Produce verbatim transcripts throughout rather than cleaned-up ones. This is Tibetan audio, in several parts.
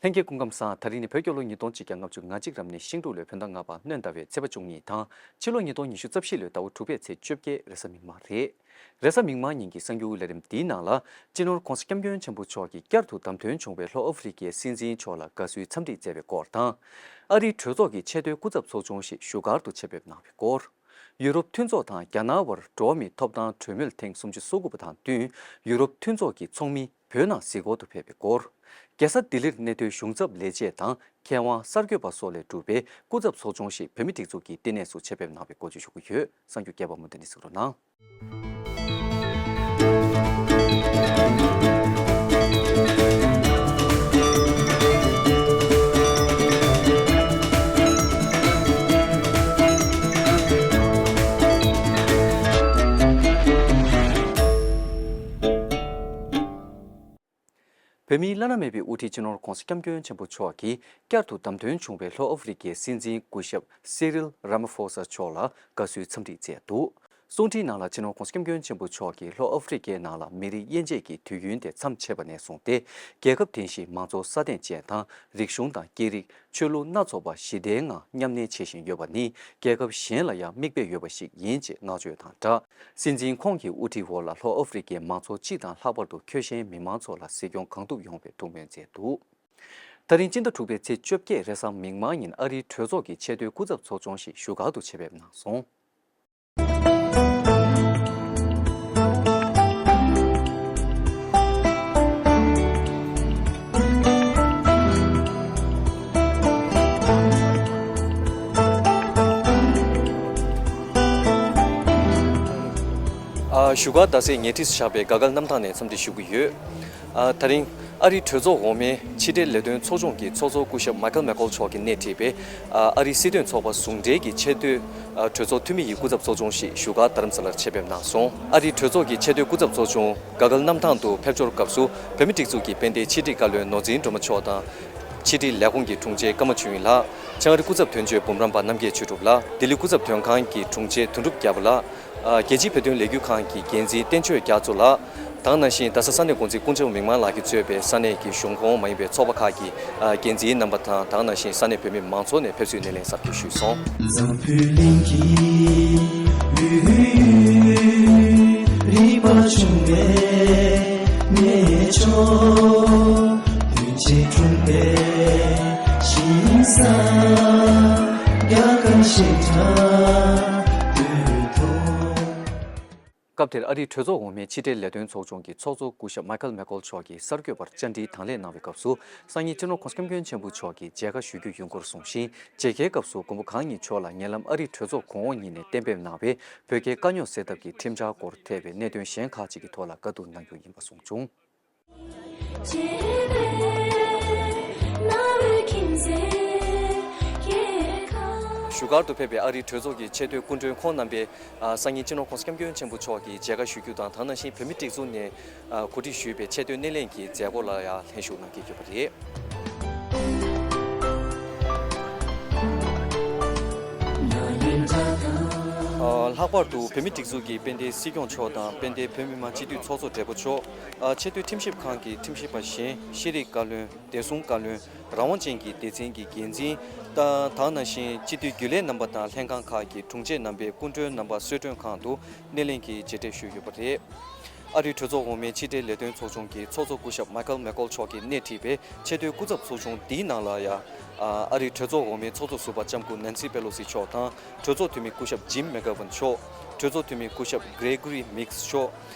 ལྷན་རྒྱས་སྐུ་ཁམས་བཟང་། ད་རིང་ནི་བོད་རྒྱལ་ལོ་ཉིས་སྟོང་ཆིག་བརྒྱ་ལྔ་བཅུ་ང་གཅིག་རབ་གནས་ཤིང་འབྲུག་ལོའི་བོད་ཟླ་ལྔ་པ་སྣྲོན་ཟླ་བའི་ཚེས་པ་བཅུ་གཉིས་དང་། ཕྱི་ལོ་ཉིས་སྟོང་ཉི་ཤུ་རྩ་བཞི་ལོའི་ཟླ་བ་དྲུག་པའི་ཚེས་བཅོ་བརྒྱད། རེས་གཟའ་མིག་དམར་རེད། རེས་གཟའ་མིག་དམར་ཉིན་གྱི་གསར་འགྱུར་ལས་རིམ་འདིའི་ནང་ལ། སྤྱི་ནོར་༧གོང་ས་༧སྐྱབས་མགོན་ཆེན་པོ་མཆོག་གིས་བསྐྱར་དུ་བདམས་ཐོན་བྱུང་བའི་ལྷོ་ཨ་ཧྥེ་རི་ཁའི་སྲིད་འཛིན་མཆོག་ལ་དགའ་བསུའི་འཚམས་འདྲི་བསྩལ་བའི་སྐོར་དང་། ཨ་རིའི་གྲོས་ཚོགས་ཀྱི་ཆེས་མཐོའི་སྐུ་ཚབ་ཚོགས་ཆུང་ཞིག་བཞུགས་སྒར་དུ་ཆེད་ཕེབས་གནང་བའི་སྐོར། ཡུ་རོབ་མཐུན་ཚོགས་དང་རྒྱ་ནག་དབར་འགྲོ་བ་མིའི་ཐོབ་ཐང་གྲོས་མོལ་ཐེངས་སུམ་ཅུ་སོ་དགུ་པ་དང་བསྟུན། ཡུ་རོབ་མཐུན་ཚོགས་ཀྱི་ཚོགས་མི་བོད་ནང་གཟིགས་སྐོར་དུ་ཕེབས་པའི་སྐོར། རྒྱལ་ས་ལྡི་ལིར་གནས་སྡོད་གཞུང་ཚབ་ལས་བྱེད་དང་མཁས་དབང་གསར་འགོད་པ་སོགས་ལས་གྲུབ་པའི་སྐུ་ཚབ་ཚོགས་ཆུང་ཞིག་བོད་མིའི་སྒྲིག་འཛུགས་ཀྱི་བསྟི་གནས་སུ་ཆེད་ཕེབས་གནང་བའི་སྐོར་བརྗོད་ཞུ་གི་ཡོད། གསར་འགྱུར་རྒྱས་པ་མུ་མཐུད་ནས་གཟིགས་རོགས་གནང་། བོད་མིའི་བླ་ན་མེད་པའི་དབུ་ཁྲིད་སྤྱི་ནོར་༧གོང་ས་༧སྐྱབས་མགོན་ཆེན་པོ་མཆོག་གིས་བསྐྱར་དུ་བདམས་ཐོན་བྱུང་བའི་ལྷོ་ཨ་ཧྥེ་རི་ཁའི་སྲིད་འཛིན་སྐུ་ཞབས་སི་རིལ་ར་མ་ཧྥོ་ས་མཆོག་ལ་དགའ་བསུའི་འཚམས་འདྲི་བསྩལ་འདུག། གསུང་འཕྲིན་ནང་ལ་སྤྱི་ནོར་༧གོང་ས་༧སྐྱབས་མགོན་ཆེན་པོ་མཆོག་གིས་ལྷོ་ཨ་ཧྥེ་རི་ཁའི་ནང་ལ་མི་རིགས་དབྱེ་འབྱེད་ཀྱི་དུས་ཡུན་དེ་མཚམས་ཆད་པ་ནས་བཟུང་སྟེ། རྒྱལ་ཁབ་དེ་བཞིན་མང་གཙོ་སྲ་བརྟན་ཅན་དང་། རིག་གཞུང་དང་སྐད་རིགས། ཆོས་ལུགས་སྣ་ཚོགས་པ་ཞི་བདེའི་ངང་མཉམ་གནས་བྱེད་བཞིན་ཡོད་པ་ནི། རྒྱལ་ཁབ་གཞན་ལ་ཡང་མིག་དཔེ་ཡོད་པ་ཞིག་ཡིན་ཅེས་བསྔགས་བརྗོད་དང་སྦྲགས། སྲིད་འཛིན་ཁོང་གི་དབུ་ཁྲིད་འོག་ལ་ལྷོ་ཨ་ཧྥེ་རི་ཁའི་མང་ཚོགས་སྤྱི་དང་ལྷག་པར་དུ་ཁྱོད་ཤེས་མི་མང་ཚོ་ལ་གཟིགས་སྐྱོང་གང་ཐུབ་ཡོང་བའི་ཐུགས་སྨོན་མཛད་འདུག། ད་རིང་སྤྱི་ཟླ་དྲུག་པའི་ཚེས་བཅོ་བརྒྱད་རེས་གཟའ་མིག་དམར་ཉིན་ཨ་རིའི་གྲོས་ཚོགས་ཀྱི་ཆེས་མཐོའི་སྐུ་ཚབ་ཚོགས་ཆུང་ཞིག་བཞུགས་སྒར་དུ་ཆེད་ཕེབས་གནང་སོང་། ཨ། བཞུགས་སྒར་རྡ་སའི་ཉེ་འཁྲིས་སུ་བཞག་པའི་དགའ་དགའ་གནམ་ཐང་ནས་འཚམས་འདྲི་ཞུ་གི་ཡོད། ཨ། ད་རིང་ཨ་རིའི་གྲོས་ཚོགས་འོག་མའི་ཕྱི་འབྲེལ་ལས་དོན་ཚོགས་ཆུང་གི་ཚོགས་གཙོ་སྐུ་ཞབས་མའི་ཁལ་མེག་ཀོལ་མཆོག་གིས་སྣེ་ཁྲིད་པའི་ཨ་རིའི་སྲིད་དོན་ཚོགས་པ་ཟུང་འབྲེལ་གྱི་ཆེས་མཐོའི་གྲོས་ཚོགས་འཐུས་མི་ཡི་སྐུ་ཚབ་ཚོགས་ཆུང་ཞིག་བཞུགས་སྒར་རྡ་རམ་ས་ལར་ཆེད་ཕེབས་གནང་སོང་། ཨ་རིའི་གྲོས་ཚོགས་ཀྱི་ཆེས་མཐོའི་སྐུ་ཚབ་ཚོགས་ཆུང་དགའ་དགའ་གནམ་ཐང་དུ་ཕེབས་འབྱོར་སྐབས་སུ། བོད་མིའི་སྒྲིག་འཛུགས་ཀྱི་དཔལ་ལྡན་ཕྱི་དྲིལ་བཀའ་བློན་ནོར་འཛིན་སྒྲོལ་མ་མཆོག་དང་། ཕྱི་དྲིལ་ལས་ཁུངས་ཀྱི་དྲུང་ཆེ་ཀརྨ་ཆོས་དབྱིངས་ལགས། བྱང་ཨ་རི་སྐུ་ཚབ་དོན་གཅོད་འབུམ་རམས་པ་རྣམ་རྒྱལ་ཆོས་གྲུབ་ལགས། ལྡི་ལི་སྐུ་ཚབ་དོན་ཁང་གི་དྲུང་ཆེ་དོན་གྲུབ་རྒྱལ་པོ་ལགས། ཨ། རྒྱལ་སྤྱིའི་བོད་དོན་ལས་འགུལ་ཁང་གི་འགན་འཛིན་བསྟན་ཆོས་རྒྱ་མཚོ་ལགས། དེ་ནང་བཞིན་རྡ་ས་ས་གནས་འགོ་འཛིན་ཀུན་བྱང་མིག་དམར་ལགས་ཀྱིས་གཙོས་པའི་ས་གནས་ཀྱི་གཞུང་ཁོངས་མ་ཡིན་པའི་ཚོགས་པ་ཁག་གི་ཨ། འགན་འཛིན་རྣམ་པ་དང་། དེ་ནང་བཞིན་ས་གནས་བོད་མི་མང་ཚོགས་ནས་ཕེབས་བསུའི་སྣེ་ལེན་གཟབ་རྒྱས་ཞུས་སོང་། འཛམ་བུའི་གླིང་གི་ཡུལ་རིག་པ་བྱུང་བའི་གནས་མཆོག་བདུན་ཅིག་འཁྲུངས་པའི་ཞིང་ས། རྒྱ་གར་ཞིང་ཁྲ་སྟོད་ཐུང་། སྐབས་དེར་ཨ་རིའི་གྲོས་ཚོགས་འོག་མའི་ཕྱི་འབྲེལ་ལས་དོན་ཚོགས་ཆུང་གི་ཚོགས་གཙོ་སྐུ་ཞབས་མའི་ཁལ་མེག་ཀོལ་མཆོག་གིས་གསར་འགོད་པར་བཅར་འདྲིའི་དང་ལེན་གནང་བའི་སྐབས་སུ། སང་ཉིན་སྤྱི་ནོར་༧གོང་ས་༧སྐྱབས་མགོན་ཆེན་པོ་མཆོག་གིས་མཇལ་ཁ་ཞུ་རྒྱུ་ཡིན་སྐོར་གསུངས་ཤིང་། མཇལ་ཁའི་སྐབས་སུ་མགོན་པོ་གང་ཉིད་མཆོག་ལ་ཉེ་ལམ་ཨ་རིའི་གྲོས་ཚོགས་གོང་འོག་གཉིས་ནས་གཏན་འབེབས་གནང་བའི་བོད་རྒྱའི་དཀའ་རྙོག་སེལ་ཐབས་ཀྱི་ཁྲིམས་འཆར་སྐོར་ཐེ་བའི་གནད་དོན་གཞན་ཁག་ཅིག་གི་ཐོག་ལ་བཀའ་བསྡུར་གནང་རྒྱུ་ཡིན་པ་གསུངས་བྱུང་། བཞུགས་སྒར་དུ་ཕེབས་པའི་ཨ་རིའི་གྲོས་ཚོགས་ཀྱི་ཆེས་མཐོའི་སྐུ་མགྲོན་ཁོང་རྣམ་པས། ཨ། སང་ཉིན་སྤྱི་ནོར་༧གོང་ས་༧སྐྱབས་མགོན་ཆེན་པོ་མཆོག་གིས་མཇལ་ཁ་ཞུ་རྒྱུ་དང་། དེ་ནང་བཞིན་བོད་མིའི་སྒྲིག་འཛུགས་ནས་ཨ། གོ་སྒྲིག་ཞུས་པའི་ཆེས་མཐོའི་སྣེ་ལེན་གྱི་མཛད་སྒོ་ལ་ཡང་ལྷན་ཞུགས་གནང་གི་ཡོད་པ་རེད། ཨ། ལྷག་པར་དུ་བོད་མིའི་སྒྲིག་འཛུགས་ཀྱི་དཔལ་ལྡན་སྲིད་སྐྱོང་མཆོག་དང་། དཔལ་ལྡན་བོད་མི་མང་སྤྱི་འཐུས་ཚོགས་གཙོ་སྦྲེལ་པོ་མཆོག་ཨ། ཆེས་མཐོའི་ཁྲིམས་ཞིབ་ཁང་གི་ཁྲིམས་ཞིབ་པ་གཞན། ཤེས་རིག་བཀའ་བློན། བདེ་སྲུང་བཀའ་བློན། རང་དབང་ཅན་གྱི་སྡེ་ཚན་གྱི་འགན་འཛིན། ད། དེ་ནང་བཞིན་སྤྱི་འཐུས་རྒྱུན་ལས་རྣམ་པ་དང་ལྷན་ཁང་ཁག་གི་དྲུང་ཆེ་རྣམ་པས་སྐུ་མགྲོན་རྣམ་པ་གསོལ་མགྲོན་ཁང་དུ་སྣེ་ལེན་གྱི་མཇལ་འཕྲད་ཞུས་ཡོད་པ་རེད། ཨ་རིའི་གྲོས་ཚོགས་འོག་མའི་ཕྱི་འབྲེལ་ལས་དོན་ཚོགས་ཆུང་གི་ཚོགས་གཙོ་སྐུ་ཞབས་མའི་ཁལ་མེག་ཀོལ་མཆོག་གིས་སྣེ་ཁྲིད་པའི་ཆེས་མཐོའི་སྐུ་ཚབ་ཚོགས་ཆུང་འདིའི་ནང་ལ་ཡང་། ཨ། ཨ་རིའི་གྲོས་ཚོགས་འོག་མའི་ཚོགས་གཙོ་ཟུར་པ་ལྕམ་སྐུ་ནན་སི་པེ་ལོ་སི་མཆོག་དང་། གྲོས་ཚོགས་འཐུས་མི་སྐུ་ཞབས་ཇིམ་མེག་གྷ་ཝན་མཆོག་གྲོས་ཚོགས་འཐུས་མི་སྐུ་ཞབས་གྷི་རེ་གྷོ་རི་མིགས་མཆོག་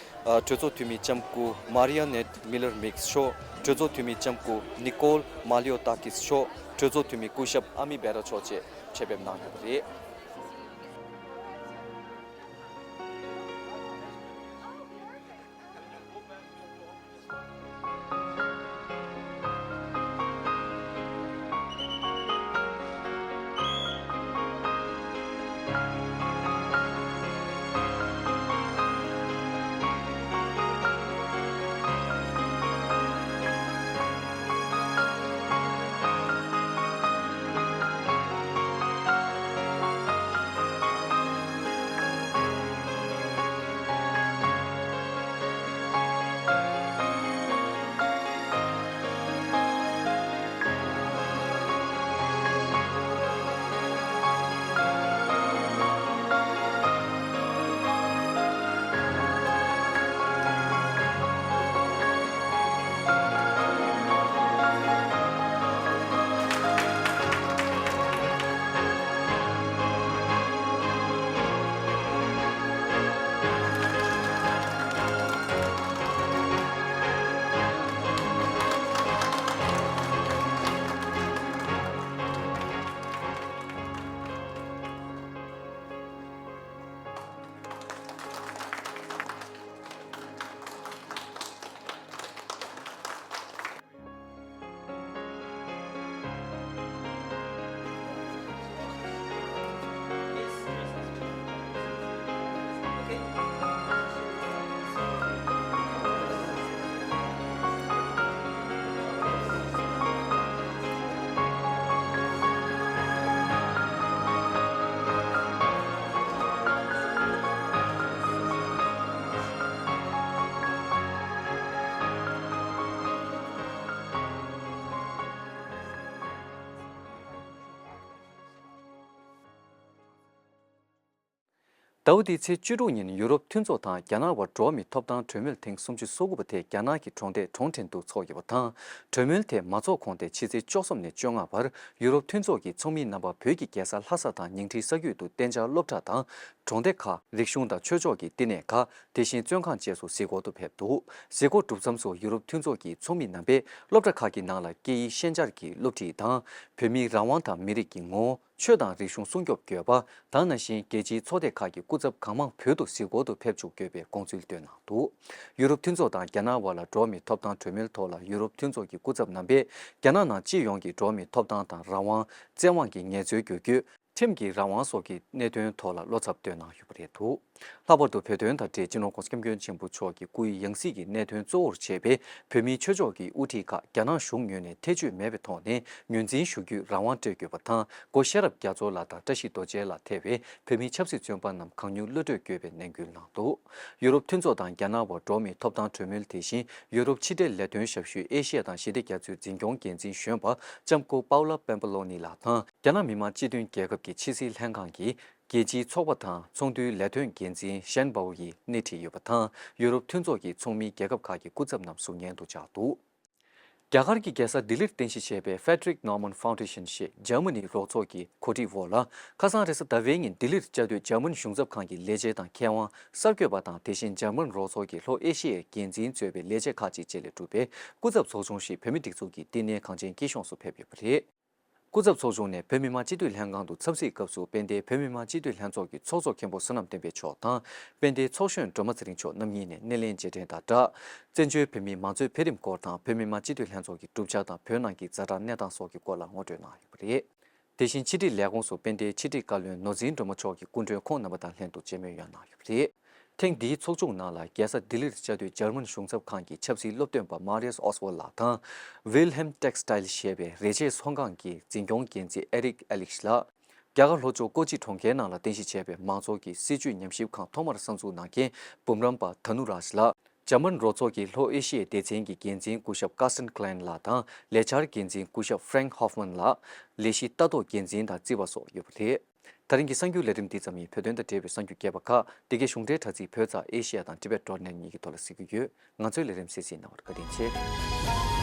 ཨ། གྲོས་ཚོགས་འཐུས་མི་ལྕམ་སྐུ་མཱ་རི་ཡ་ནེད་མི་ལར་མིགས་མཆོག་གྲོས་ཚོགས་འཐུས་མི་ལྕམ་སྐུ་ནི་ཀོལ་མཱ་ལིའོ་ཏཱ་ཀིས་མཆོག་གྲོས་ཚོགས་འཐུས་མི་སྐུ་ཞབས་ཨ་མི་བེ་ར་མཆོག་བཅས་ཆེད་ཕེབས་གནང་ཡོད་པ་རེད། ཟླ་བ་འདིའི་ཚེས་བཅུ་དྲུག་ཉིན་ཡུ་རོབ་མཐུན་ཚོགས་དང་རྒྱ་ནག་དབར་འགྲོ་བ་མིའི་ཐོབ་ཐང་གྲོས་མོལ་ཐེངས་སུམ་ཅུ་སོ་དགུ་པ་དེ་རྒྱ་ནག་གི་གྲོང་སྡེ་ཁྲོང་ཁྲེང་དུ་འཚོགས་ཡོད་པ་དང་། གྲོས་མོལ་དེ་མ་འཚོགས་གོང་དེ་ཕྱི་ཚེས་བཅུ་གསུམ་ནས་བཅོ་ལྔ་བར་ཡུ་རོབ་མཐུན་ཚོགས་ཀྱི་ཚོགས་མི་རྣམ་པ་བོད་ཀྱི་རྒྱལ་ས་ལྷ་ས་དང་ཉིང་ཁྲིའི་ས་རྒྱུད་དུ་གཏན་འཇགས་སློབ་གྲྭ་དང་གྲོང་སྡེ་ཁག་རིག་གཞུང་དང་ཆོས་ཕྱོགས་ཀྱི་བསྟི་གནས་ཁག་དེ་བཞིན་བཙོན་ཁང་བཅས་སུ་གཟིགས་སྐོར་དུ་ཕེབས་འདུག་གཟིགས་སྐོར་གྲུབ་མཚམས་སུ་ཡུ་རོབ་མཐུན་ཚོགས་ཀྱི་ཚོགས་མི་རྣམ་པས་སློབ་གྲྭ་ཁག་གི་ནང་ལ་སྐད་ཡིག་ཤན་སྦྱར་གྱི་སློབ་ཁྲིད་དང་། བོད་མིའི་རང་དབང་དང་མི་རིགས་ཀྱི་ངོ་བོ། ཆོས་དང་རིག་གཞུང་སྲུང་སྐྱོབ་དགོས་པ་དང་། ནང་བཞིན་རྒྱལ་སྤྱིའི་ཚོགས་སྡེ་ཁག་གི་སྐུ་ཚབ་གང་མང་བོད་དུ་གཟིགས་སྐོར་དུ་ཕེབས་བཅུག་དགོས་པའི་དགོངས་ཚུལ་བཏོན་གནང་འདུག་ཡུ་རོབ་མཐུན་ཚོགས་དང་རྒྱ་ནག་དབར་ལ་འགྲོ་བ་མིའི་ཐོབ་ཐང་གྲོས་མོལ་ཐོག་ལ་ཡུ་རོབ་མཐུན་ཚོགས་ཀྱི་སྐུ་ཚབ་རྣམ་པས་རྒྱ་ནག་ནང་སྤྱི་ཡོངས་ཀྱི་འགྲོ་བ་མིའི་ཐོབ་ཐང་དང་རང་དབང་། བཙན་དབང་གི་ངལ་རྩོལ་བསྒྱུར་བཅོས། ཁྲིམས་ཀྱི་རང་དབང་སོགས་ཀྱི་གནད་དོན་ཐོག་ལ་བློ་འཚབ་བཏོན་གནང་ཡོད་པ་རེད་འདུག་ལྷག་པར་དུ་བོད་དོན་དང་འབྲེལ་སྤྱི་ནོར་༸གོང་ས་༸སྐྱབས་མགོན་ཆེན་པོ་མཆོག་གི་སྐུའི་ཡང་སྲིད་ཀྱི་གནད་དོན་གཙོ་བོར་བྱས་པའི་བོད་མིའི་ཆོས་ཕྱོགས་ཀྱི་དབུ་ཁྲིད་ཁག་རྒྱ་ནག་གཞུང་ངོས་ནས་ཐེ་བྱུས་མེད་པའི་ཐོག་ནས་ངོས་འཛིན་ཞུ་རྒྱུའི་རང་དབང་སྤྲོད་དགོས་པ་དང་། སྒོ་ཤེས་རབ་རྒྱ་མཚོ་ལགས་དང་བཀྲ་ཤིས་རྡོ་རྗེ་ལགས་ཐེ་བའི་བོད་མིའི་ཆབ་སྲིད་བཙོན་པ་རྣམས་གང་མྱུར་གློད་གྲོལ་དགོས་པའི་ནན་སྐུལ་གནང་འདུག་ཡུ་རོབ་མཐུན་ཚོགས་དང་རྒྱ་ནག་དབར་འགྲོ་བ་མིའི་ཐོབ་ཐང་གྲོས་མོལ། དེ་བཞིན་ཡུ་རོབ་ཕྱི་འབྲེལ་ལས་དོན་ཞབས་ཞུའི་ཨེ་ཤི་ཡ་དང་ཞི་བདེ་རྒྱ་མཚོའི་འཛིན་སྐྱོང་འགན་འཛིན་གཞོན་པ་ལྕམ་སྐུ་པའོ་ལ་པེམ་པ་ལོ་ནི་ལགས་དང་། རྒྱ་ནག་མི་དམངས་སྤྱི་མཐུན་རྒྱལ་ཁབ་ཀྱི་ཕྱི་སྲིད་ལྷན་ཁང་གི་རྒྱལ་སྤྱིའི་ཚོགས་པ་དང་ཚོགས་འདུའི་ལས་དོན་འགན་འཛིན་ཞན་པའོ་ཡིས་སྣེ་ཁྲིད་ཡོད་པ་དང་། ཡུ་རོབ་མཐུན་ཚོགས་ཀྱི་ཚོགས་མི་རྒྱལ་ཁབ་ཁག་གི་སྐུ་ཚབ་རྣམས་གཟུགས་བརྙན་དུ་བཅར་འདུག་རྒྱ་གར་གྱི་རྒྱལ་ས་ལྡི་ལིར་རྟེན་གཞི་བྱས་པའི་Frederick Naumann Foundation ཞེས་འཇར་མ་ནིའི་རོགས་ཚོགས་ཀྱི་གོ་སྒྲིག་འོག་ལ། ཁ་སང་རེས་གཟའ་ཟླ་བའི་ཉིན་ལྡི་ལིར་བཅའ་སྡོད་འཇར་མན་གཞུང་ཚབ་ཁང་གི་ལས་བྱེད་དང་མཁས་དབང་གསར་འགོད་པ་དང་། དེ་བཞིན་འཇར་མན་རོགས་ཚོགས་ཀྱི་ལྷོ་ཨེ་ཤི་ཡའི་འགན་འཛིན་གཙོས་པའི་ལས་བྱེད་ཁག་ཅིག་བཅས་ལས་གྲུབ་པའི་སྐུ་ཚབ་ཚོགས་ཆུང་ཞིག་བོད་མིའི་སྒྲིག་འཛུགས་ཀྱི་བསྟི་གནས་གངས་ཅན་སྐྱིད་གཤོངས་སུ་ཕེབས་ཡོད་པ་རེད། སྐུ་ཚབ་ཚོགས་ཆུང་ནས་བོད་མི་མང་སྤྱི་འཐུས་ལྷན་ཁང་དུ་འཚམས་གཟིགས་སྐབས་སུ། དཔལ་ལྡན་བོད་མི་མང་སྤྱི་འཐུས་ལྷན་ཚོགས་ཀྱི་ཚོགས་གཙོ་མཁན་པོ་བསོད་ནམས་བསྟན་འཕེལ་མཆོག་དང་། དཔལ་ལྡན་ཚོགས་གཞོན་སྒྲོལ་མ་ཚེ་རིང་མཆོག་རྣམ་གཉིས་ནས་སྣེ་ལེན་རྗེས་དྲན་དང་སྦྲགས། བཙན་བྱོལ་བོད་མིའི་མང་གཙོའི་འཕེལ་རིམ་སྐོར་དང་། བོད་མི་མང་སྤྱི་འཐུས་ལྷན་ཚོགས་ཀྱི་གྲུབ་ཆ་དང་བོད་ནང་གི་ཛ་དྲག་གནས་སྟངས་སོགས་ཀྱི་སྐོར་ལ་ངོ་སྤྲོད་གནང་ཡོད་པ་རེད། དེ་བཞིན་ཕྱི་དྲིལ་ལས་ཁུངས་སུ་དཔལ་ལྡན་ཕྱི་དྲིལ་བཀའ་བློན་ནོར་འཛིན་སྒྲོལ་མ་མཆོག་གི་སྐུ་མགྲོན་ཁོང་རྣམ་པ་དང་ལྷན་དུ་མཇལ་མོལ་ཡང་གནང་ཡོད་པ་རེད། ཐེངས་འདིའི་ཚོགས་ཆུང་ནང་ལ་རྒྱལ་ས་ལྡི་ལིར་བཅའ་སྡོད་འཇར་མན་གཞུང་ཚབ་ཁང་གི་ཆབ་སྲིད་སློབ་སྟོན་པ་Marius Oswald ལགས་དང་། Wilhelm Textile ཞེས་པའི་རས་ཆས་ཚོང་ཁང་གི་འཛིན་སྐྱོང་འགན་འཛིན་Erik Ellich ལགས། རྒྱ་གར་ལྷོ་ཕྱོགས་ཀོ་ཅི་གྲོང་ཁྱེར་ནང་ལ་རྟེན་གཞི་བྱས་པའི་མང་ཚོགས་ཀྱི་སྲིད་བྱུས་ཉམས་ཞིབ་ཁང་ཐོག་མར་གསར་འཛུགས་གནང་མཁན་འབུམ་རམས་པ་དྷ་ནུ་རཱཇ་ལགས། འཇར་མན་རོགས་ཚོགས་ཀྱི་ལྷོ་ཨེ་ཤི་ཡའི་སྡེ་ཚན་གྱི་འགན་འཛིན་སྐུ་ཞབས་Carsten Klein ལགས་དང་། ལས་འཆར་འགན་འཛིན་སྐུ་ཞབས་Frank Hoffmann ལགས། ལས་གཞི་ལྟ་རྟོག་འགན་འཛིན་དང་རྩིས་པ་སོགས་ཡོད་པ་རེད། ད་རིང་གི་གསར་འགྱུར་ལས་རིམ་འདི་ཙམ་ཡིན། བོད་དོན་དང་འབྲེལ་བའི་གསར་འགྱུར་རྒྱས་པ་ཁག་འདི་གའི་གཞུང་འབྲེལ་དྲ་ཚིགས་བོད་ཙ་ཨེ་ཤི་ཡ་དང་Tibet dot net གཉིས་ཀྱི་ཐོག་ལ་གཟིགས་རྒྱུ་ཡོད། ང་ཚོའི་ལས་རིམ་གསན་གཟིགས་གནང་བར་བཀའ་དྲིན་ཆེ།